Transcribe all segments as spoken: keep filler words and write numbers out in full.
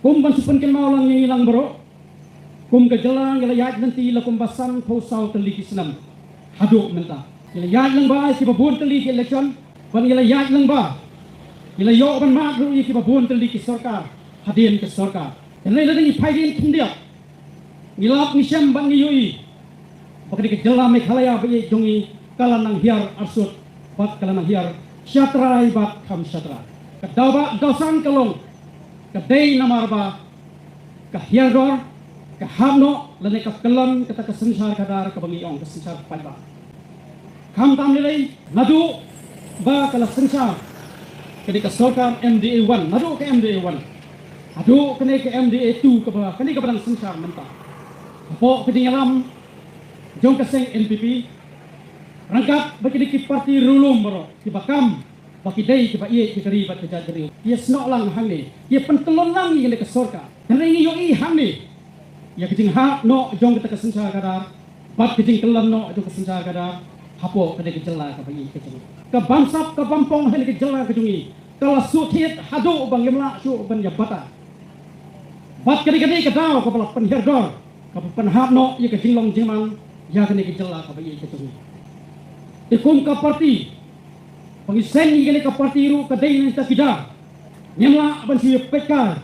Kum ban shu pynkynmaw lang ïa ngi lang baroh. Kum ka jylla ngi la ïaid lynti la kumba sanphew saw tylli ki snem. Haduh mynta ngi la ïaid lyngba ïa kiba bun tylli ki election, bad ngi la ïaid lyngba, ngi la ïoh ban mad ruh ïa kiba bun tylli ki sorkar hadien ka sorkar. Hynrei lada ngi phai dien khyndiat, ngi lap ngi shem bad ngi ïohi ba ka dei ka jylla Meghalaya ba ïeit jong ngi ka la nang hiar arsut bad ka la nang hiar shatrai bad kham shatrai. Ka daw ba daw sang ka long ka dei namar ba ka hiar dor, ka hap noh lane ka kyllon kata ka synshar khadar kaba ngi ong ka synshar paidbah. Khamtam lei lei naduh ba ka la synshar ka dei ka sorkar M D A one, naduh ka M D A one haduh kane ka M D A two kaba kane kaba dang synshar mynta. Hapoh ka jingïalam jong ka seng N P P, ryngkat bad kine ki parti riewlum baroh kiba kam ba ki dei kiba ïeit ïa ka ri bad ka jaitbynriew, ki ïasnoh lang hangne, ki ïa pyntyllun lang ïa kane ka sorkar. Hynrei ngi ïohi hangne ïa ka jinghap noh jong kata ka synshar khadar bad ka jingkyllon noh jong ka synshar khadar hapoh kane ka jylla kaba ïeit ka jong ngi. Ka bamsap ka bampong ha kane ka jylla ka jong ngi ka la shu thied haduh ba ngim lah shuh ban ïa batai. Bad ka dei ka dei ka daw kaba la pynhiar dor, kaba pynhap noh ïa ka jinglong jingman ïa kane ka jylla kaba ïeit ka jong ngi. Te kum ka parti, ba ngi seng ïa kane ka parti ruh ka dei na kita ki da, ngim lah ban shu ïa peit kai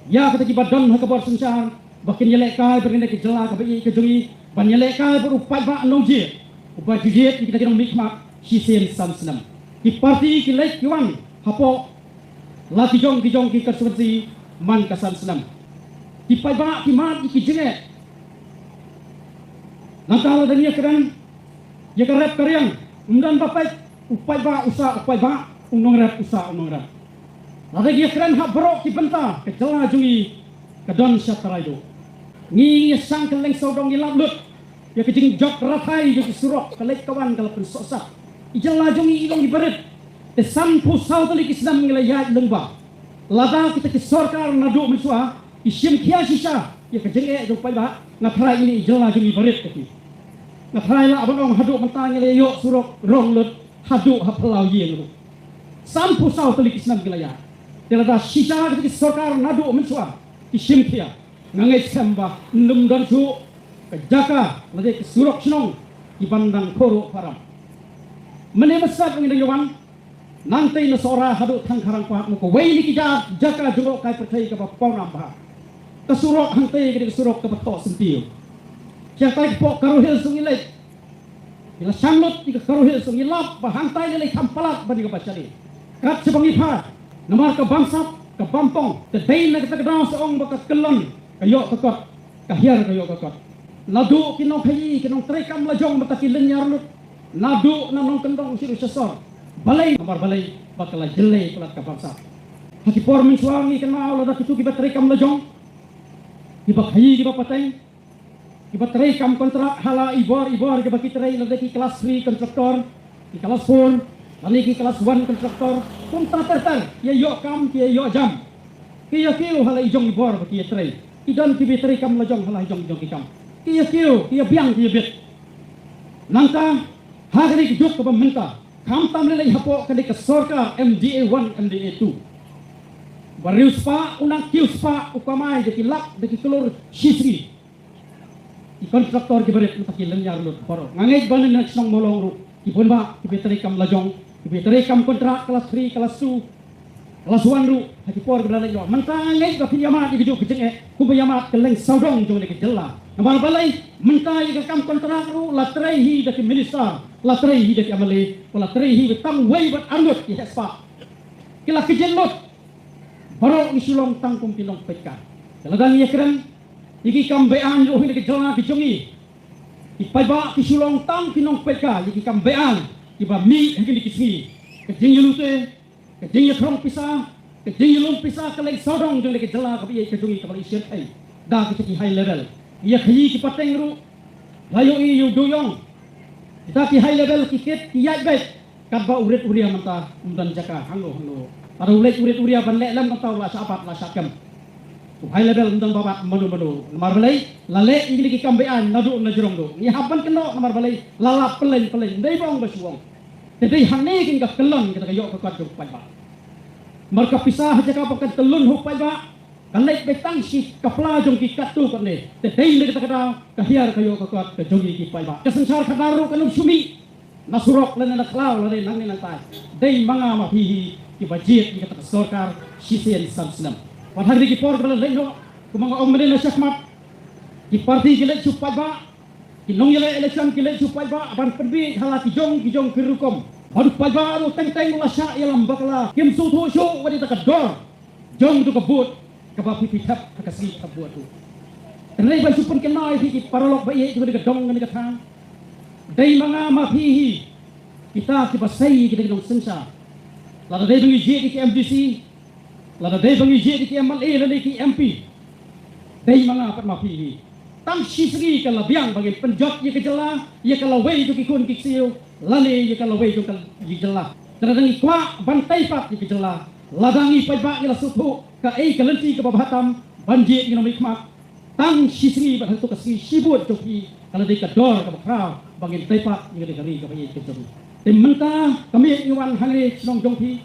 ïa kita kiba don ha ka bor synshar ba kin ïalehkai bad kane ka jylla kaba ïeit ka jong ngi, ban ïalehkai bad u paidbah nongjied uba ju jied ïa kita ki nongmihkhmat shisien san snem. Ki parti ki leit ki wan hapoh la ki jong ki jong ki constituency man ka san snem. Ki paidbah ki mad ïa ki jingeh. Nangta lada ngi ïakren ïa ka rep ka riang, ym don ba peit, u paidbah u sah u paidbah, u nongrep u sah u nongrep. Lada ngi ïakren ha baroh ki bynta ka jylla jong ngi ka don shatrai duh. Ngi ngi shang kylleng sawdong ngi lap lut ïa ka jingjop rathai jong ki surok, ka leit ka wan ka la pynsohsat. I jylla jong ngi i long iba rit. Te sanphew saw tylli ki snem ngi la ïaid lyngba. Lada kita ki sorkar naduh mynshuwa ki shim khia shisha ïa ka jingeh jong u paidbah, nga tharai ine i jylla jong ngi iba rit ka ti. Nga tharai lah ban ong haduh mynta ngi la ïoh surok rong lut haduh ha Phyllaw Ïing ruh. Sanphew saw tylli ki snem ki la ïaid. Te lada shisha kita ki sorkar naduh mynshuwa ki shim khia, nga ngeit skhem ba ym don shuh ka jaka lane ka surok shnong kiban dang khoro param. Mynne mynstep ngi dang ïa wan, nangtei na Sohra haduh Thangkharang Pahad, mo kawei na ki ja-, jaka jngohkai pyrthei kaba pawnam bha. Ka surok hangtei ka dei ka surok kaba thoh syntiew. Hangtai hapoh Garo Hills ngi leit, ngi la shang lut ïa ka Garo Hills, ngi lap ba hangtai lei lei kham palat ban ïa kaba shane. Kat shaba ngi phai, namar ka bamsap ka bampong, te dei na kata ka daw sa ong ba ka kyllon ka ïoh ka kot, ka hiar ka ïoh ka kot. Naduh ki nongkhaïi ki nongtreikam lajong mynta ki lynñiar lut, naduh na nongkyndong sha ri sha sor. Balei? Namar balei? Ba ka la jyllei palat ka bamsap. Ha ki por mynshuwa ngi kynmaw lada kito kiba treikam lajong, kiba khaïi kiba pateng, kiba treikam kontrak ha la i bor i bor kiba ki trei, lada ki class three contractor, ki class four lane ki class one contractor, kumta ter ter, ki ïa ïoh kam, ki ïa ïoh jam. Ki ïa kiew ha la i jong i bor ba ki ïa trei. Ki don kiba treikam lajong ha la i jong i jong ki kam. Ki ïa kiew, ki ïa biang, ki ïa bit. Nangta ha kane ka juk kaba mynta, khamtam lei lei hapoh kane ka sorkar M D A one, M D A two, ba riewspah u nang kiew spah u kamai da ki lak da ki klur shisngi. Ki kontraktor kiba rit mynta ki lynñiar lut baroh. Nga ngeit ba na shnong Mawlong ruh ki bun bah kiba treikam lajong, kiba treikam kontrak klas three, klas two, klas one ruh ha ki por kiba la leit noh. Mynta nga ngeit ba phin ïamad ïa ka juk ka jingeh kumba ïamad kylleng sawdong jong kane ka jylla. Namar balei? Mynta ïa ka kam kontrak ruh la trei hi da ki minister, la trei hi da ki M L A, la trei hi bad tang wei bad arngut ki heh spah. Ki la kjit lut. Baroh ngi shu long tang kum ki nongpeitkai. Te lada ngi ïakren ïa ki kam be-aiñ ruh ha kane ka jylla ka jong ngi, ki paidbah ki shu long tang ki nongpeitkai ïa ki kam be-aiñ kiba mih ha kine ki sngi. Ka jingïalute, ka jingïakhrong pisa, ka jingïalum pisa kylleng sawdong jong kane ka jylla kaba ïeit ka jong ngi kaba la ïashim ei da kita ki high level. Ïa khaïi ki pateng ruh, la ïohi ïa u dewïong. Kita ki high level ki kit ki ïaid beit. Katba u rit u ria mynta ym don jaka hangno hangno. Lada u leit u rit u ria ban leh lem mynta u la shah bat la shah kem. U high level ym don ba bat mano mano. Namar balei? La leh ïa kine ki kam be-aiñ naduh na jrong duh. Ngi hap ban kynnoh namar balei? La lap pylleng pylleng, ym dei ba ong ba shu ong. Te dei hangne kin ka kyllon kata ka ïoh ka kot jong u paidbah. Namar ka pisa ha jaka ba kan kyllon ha u paidbah, Ka leit beit tang shi ka pla jong ki katto katne. Te dei na kata ka daw ka hiar ka ïoh ka kot ka jong ngi ki paidbah. Ka synshar khadar ruh kan ym shu mih na surok lane na khlaw lane nangne nangtai. Dei ma nga ma phi hi kiba jied ïa kata ka sorkar shisien san snem. Wat ha kine ki por kiba la leit noh, kumba nga ong mynne na shakhmat, ki party ki leit shu paidbah, ki nongïaleh election ki leit shu paidbah ban pynbiej ha la ki jong ki jong ki rukom. Bad u paidbah ruh teng teng u la shah ïalam bakla, kim sngewthuh shuh wat ïa kata ka dor jong uta ka vote kaba phi phi thep ha ka sngi thep vote ruh. Hynrei ban shu pynkynmaw ïa phi ki paralok ba ïeit jong kane ka dong kane ka thaiñ, dei ma nga ma phi hi kita kiba sei kita ki nongsynshar. Lada dei ba ngi jied ïa ki M D C, lada dei ba ngi jied ïa ki M L A lane ki M P, dei ma nga pat ma phi hi. Tang shi sngi ka la biang ba ngin pynjot ïa ka jylla ïa ka lawei jong ki khun ki ksiew lane ïa ka lawei jong ka jylla. Te lada ngi kwah ban tei pat ïa ka jylla, lada ngi paidbah ngi la sngewthuh kaei ka lynti kaba bha tam ban jied ïa ki nongmihkhmat, tang shi sngi bad hato ka sngi shi vote jong phi ka la dei ka dor kaba khraw ba ngin tei pat ïa ka ri kaba ïeit ka jong ngi. Te mynta ka miet ngi wan hangne shnong jong phi,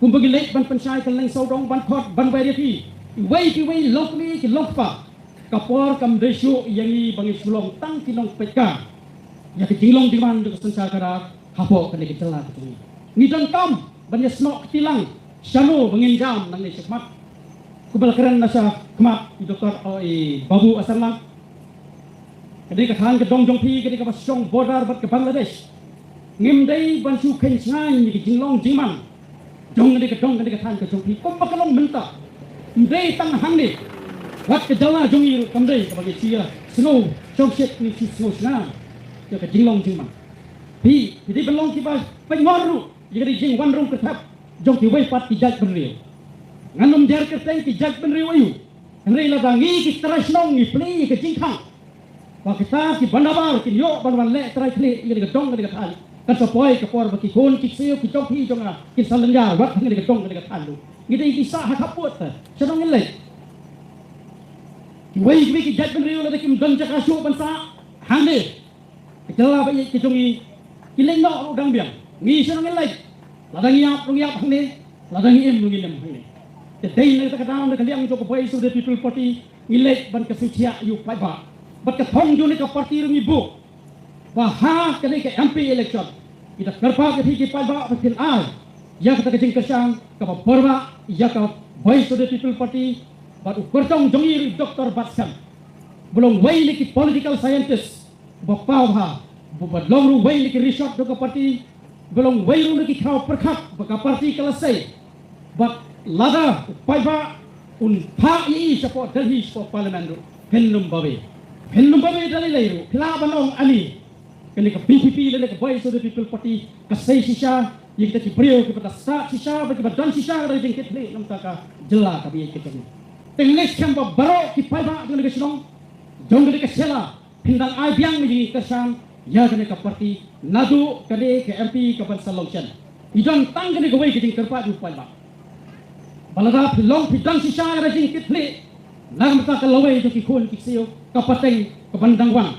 kumba ngi leit ban pynshai ka leng sawdong ban khot ban wer ïa phi, iwei pa iwei, long kmie ki long kpa, ka por kam dei shuh ïa ngi ba ngin shu long tang ki nongpeit ka ïa ka jinglong jingman jong ka synshar khadar hapoh kane ka jylla ka jong ngi. Ngi donkam ban ïasnoh kti lang shano ba ngin jam nangne shakhmat. Kumba la kren na shakhmat i Doktor, oh, i Babu Asarlang, ka dei ka thaiñ ka dong jong phi ka dei kaba shong border bad ka Bangladesh. Ngim dei ban shu kheiñ sngaiñ ïa ka jinglong jingman jong ka dei ka dong ka dei ka thaiñ ka jong phi kumba ka long mynta. Ym dei tang hangne, wat ka jylla jong ngi ruh kam dei kaba ngi shu ïa sngew shongshit, ngi shu sngew sngaiñ ïa ka jinglong jingman. Phi, phi dei ban long kiba pynngor ruh ïa ka dei jingwan rung kyrthep jong kiwei pat ki jaitbynriew. Ngan ym jer kyrteng ki jaitbynriew aïu. Hynrei lada ngi ki trai shnong ngi plie ïa ka jingkhang ba kita ki bynriew kin ïoh ban wan leh trai khlieh ïa ka dong ka dong ka thaiñ, kan sa poi ka por ba ki khun ki ksiew ki jong phi jong nga kin sa lynñiar wat ha ka dong ka dong ka thaiñ ruh. Ngi dei ki sah ha khaput te sha dong ngi leit. Kiwei kiwei ki jaitbynriew lada kim don jaka shuh ban sah hangne. Ka jylla ba ïeit ka jong ngi, ki leit noh ruh dang biang. Ngi shu nang leit. Lada ngi ïap ruh ngi ïap hangne, lada ngi im ruh ngi im hangne. Te dei na kata ka daw na ka liang jong ka Voice of the People Party ngi leit ban ka sngewthiah ïa u paidbah. Bad ka thong jong kane ka party ruh ngi buh ba ha kane ka M P election ngi da kyrpad ïa phi ki paidbah ba phin ai ïa kata ka jingkyrshan kaba bor bha ïa ka Voice of the People Party bad u kyrtong jong ngi ruh Doktor Batskhem. Ba long uwei na ki political scientist ba paw bha, ba, ba long ruh uwei na ki rishot jong ka party, ba long uwei ruh na ki khraw pyrkhat ba ka party ka la sei. Bad lada u paidbah un phah ïa i shapoh Delhi shapoh Parliament ruh, phin ym babe. Phin ym babe da lei lei ruh, phi lah ban ong ani. Kane ka V P P lane ka Voice of the People Party ka sei shisha ïa kita ki briew kiba da stad shisha bad kiba don shisha ka jingkitkhlieh na ka bynta ka jylla kaba ïeit ka jong ngi. Te nga ngeit skhem ba baroh ki paidbah jong kane ka shnong, jong kane ka sela, phin dang ai biang ïa ka jingkyrshan ïa kane ka party naduh kane ka M P ka ban sa long shen. Ngi don tang kane kawei ka jingkyrpad ïa u paidbah ba lada phi long phi don shisha ka jingkitkhlieh na ka bynta ka lawei jong ki khun ki ksiew ka pateng ka ban dang wan.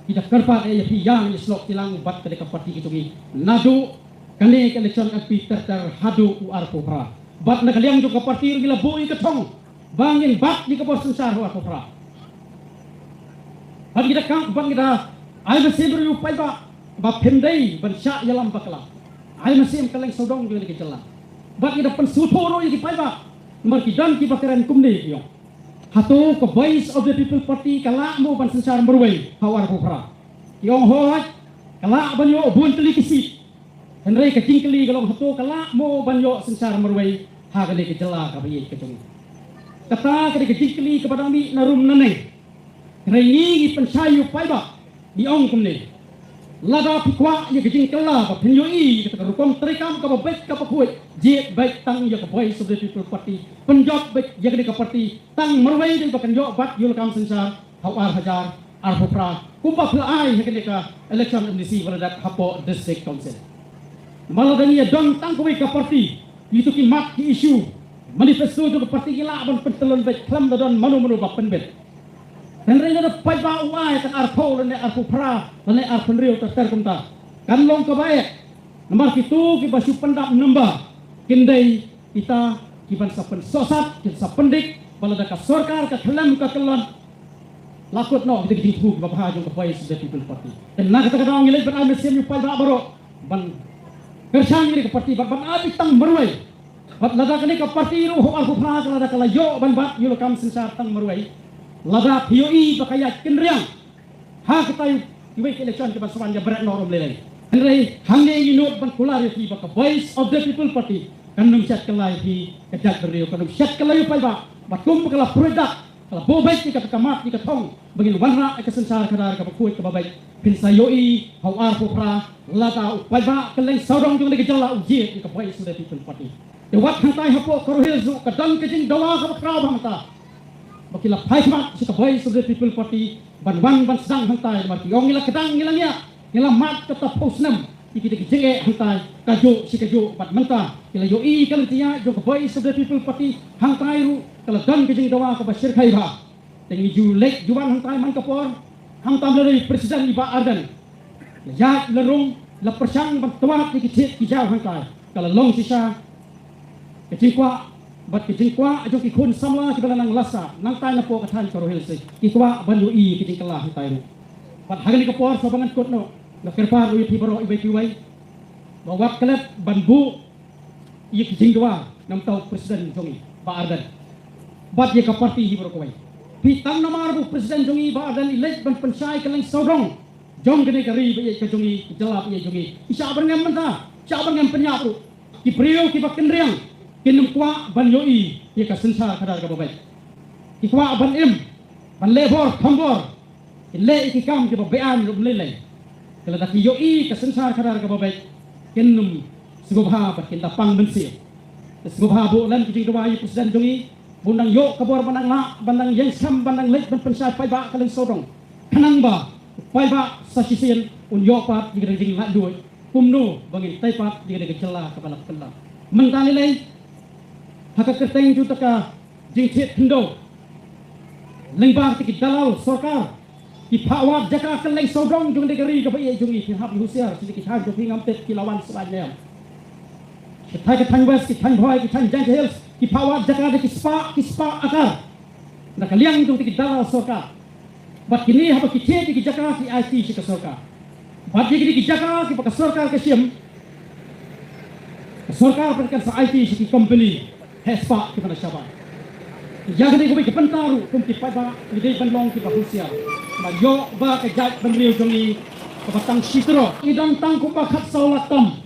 Ngi da kyrpad ïa phi ïa ngi shlok tilang bad kane ka party ka jong ngi naduh kane ka election M P ter ter haduh u arphew phra. Bad na ka liang jong ka party ruh ngi la buh ïa ka thong ba ngin bat ïa ka bor synshar ha u arphew phra. Bad ngi da kang bad ngi da ai mynsiem ruh ïa u paidbah ba phin dei ban shah ïalam bakla. Ai mynsiem ka leng sawdong jong ka jylla. Bad ngi da pynsngewthuh ruh ïa ki paidbah namar ki don kiba kren kumne ki ong, hato ka Voice of the People Party ka lah mo ban synshar marwei ha u arphew phra? Ki ong hooid, ka lah ban ïoh bun tylli ki seat. Hynrei ka jingkylli ka long hato ka lah mo ban ïoh synshar marwei ha kane ka jylla kaba ïeit ka jong ngi. Kata ka dei ka jingkylli kaba dang mih na rum na neng. Hynrei ngi ngi pynshai ïa u paidbah, ngi ong kumne. Lada phi kwah ïa ka jingkylla ba phin ïohi ïa kata ka rukom treikam kaba beit kaba khuid, jied beit tang ïa ka Voice of the People Party. Pynjot beit ïa kane ka party tang marwei dei ba kan ïoh bat ïa u lakam synshar ha u ar hajar arphew phra kumba phi la ai ha kane ka election M D C ba la dep hapoh District Council. Namar lada ngi ïa don tang kawei ka party, kito ki mat ki issue manifesto jong ka party ki lah ban pyntyllun beit khlem da don mano mano ba pynbit. Hynrei lada paidbah u ai tang arphew lane arphew phra lane arphew hynriew ter ter kumta, kan long kaba eh. Namar kito kiba shu pyndap number kin dei kita ki ban sa pynsohsat, kin sa pyndik, Ba lada ka sorkar ka khlem ka kyllon, la kut noh kita ki jingthmu kiba bha jong ka Voice of the People Party. Te na kata ka daw ngi leit ban ai mynsiem ïa u paidbah baroh ban kyrshan ïa ka party bad ban ai tang marwei. Bad lada kane ka party ruh hok arphew phra ka lada ka la ïoh ban bat ïa u lakam synshar tang marwei, lada phi ïohi ba ka ïaid kynriang ha kata iwei ka election kiba sa wan ïa bret noh ruh ym lei lei. Hynrei hangne ngi nud ban kular ïa phi ba ka Voice of the People Party kan nym shet kylla ïa phi ka jaitbynriew, kan nym shet kylla ïa u paidbah. Bad kum ba ka la pruid dak, ka la buh beit ïa ka, ka mat ïa ka thong ba ngin wanrah ïa ka synshar khadar kaba khuid kaba beit. Phin sa ïohi ha u arphew phra lada u paidbah kylleng sawdong jong kane ka jylla u jied ïa ka Voice of the People Party. Te wat hangtai hapoh Garo Hills ruh ka don ka jingdawa kaba khraw bha mynta ba ki la phai khmat sha ka Voice of the People Party ban wan ban sdang hangtai, namar ki ong ngi la kdang, ngi la ngiah, ngi la mad kata phew snem ïa kita ki jingeh hangtai, kajuh shi kajuh. Bad mynta ki la ïohi ka lynti ïaid jong ka Voice of the People Party, hangtai ruh ka la don ka jingdawa kaba shyrkhei bha. Te ngi ju leit ju wan hangtai man ka por, hangta la dei President i Bah Ardent, la ïaid la rung, la pyrshang ban twad ïa ki thied ki jaw hangtai. Ka la long shisha ka jingkwah bad ka jingkwah jong ki khun samla kiba la nang lasa nangtai napoh ka thaiñ Garo Hills, ki kwah ban ïohi ïa ka jingkylla hangtai ruh. Bad ha kane ka por, sa ba ngan kut noh, nga kyrpad ruh ïa phi baroh iwei pa iwei ba wat klet ban buh ïa ka jingdawa na uta u President jong ngi Bah Ardent bad ïa ka party hi baroh kawei. Phi, tang namar ba u President jong ngi Bah Ardent i leit ban pynshai kylleng sawdong jong kane ka ri ba ïeit ka jong ngi, ka jylla ba ïeit jong ngi, i shah ban ngam mynta, shah ban ngam pynïap ruh. Ki briew kiba kynriang kin nym kwah ban ïohi ïa ka synshar khadar kaba beit. Ki kwah ban im, ban leh bor, thombor, kin leh ïa ki kam kiba beaiñ ruh ym lei lei. Te lada ki ïohi ka synshar khadar kaba beit, kin ym sngewbha bad kin da pang mynsiem. Te sngewbha buh lem ka jingdawa ïa u President jong ngi ba un nang ïoh ka bor ban nang lah, ban nang ïeng skhem, ban nang leit ban pynshai paidbah kylleng sawdong, khnang ba u paidbah sa shisien un ïoh pat ïa ka jinglaitluid kumno ba ngin tei pat ïa ka jylla kaba la kylla. Mynta lei lei, ha ka kyrteng jong kata ka jingthied khyndew, lyngba kita ki dalal sorkar, ki phah wad jaka kylleng sawdong jong kane ka ri kaba ïeit jong ngi. Phi hap ban husiar, sha ki thaiñ jong phi ngam tip ki la wan sha lai ne em. Ki thaiñ, ki thaiñ West, ki thaiñ Bhoi, ki thaiñ Jaintia Hills, ki phah wad jaka da ki spah, ki spah akar na ka liang jong kita ki dalal sorkar. Bad kine haba ki thied ïa ki jaka ki aiti sha ka sorkar. Bad ïa kine ki jaka kiba ka sorkar ka shim, ka sorkar pat kan sa aiti sha ki company heh spah kiba na shabar. Ïa kane kawei ka bynta ruh, kum ki paidbah ngi dei ban long kiba husiar, ban ïoh ba ka jaitbynriew jong ngi kaba tang shi trok. Ngi don tang kumba khatsaw lak tam,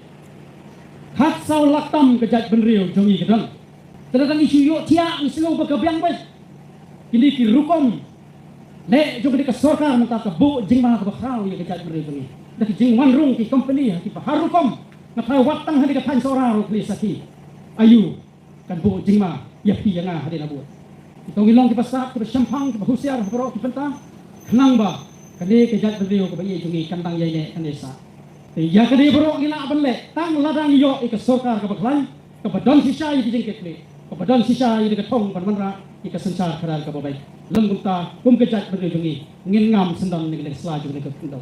khatsaw lak tam ka jaitbynriew jong ngi ka don. Te lada ngi shu ïohthiah, ngi sngew ba ka biang beit. Kine ki rukom leh jong kane ka sorkar mynta ka buh jingma kaba khraw ïa ka jaitbynriew jong ngi. Da ki jingwan rung ki company ha kiba har rukom. Nga tharai wat tang ha kane ka thaiñ Sohra ruh kine sakhi. Aïu kan buh jingma ïa phi ïa nga hadien nabud. Te to ngin long kiba stad, kiba shemphang, kiba husiar ha baroh ki bynta, khnang ba kane ka jaitbynriew kaba ïeit jong ngi kan dang ïaineh, kan ïaisah. Te ïa kane baroh ngi lah ban leh tang lada ngi ïoh ïa ka sorkar kaba khlaiñ, kaba don shisha ïa ki jingkitkhlieh, kaba don shisha ïa ka thong ban wanrah ïa ka synshar khadar kaba beit. Lym kumta, kum ka jaitbynriew jong ngi, ngin ngam syndon na ka sla jong kane ka khyndew.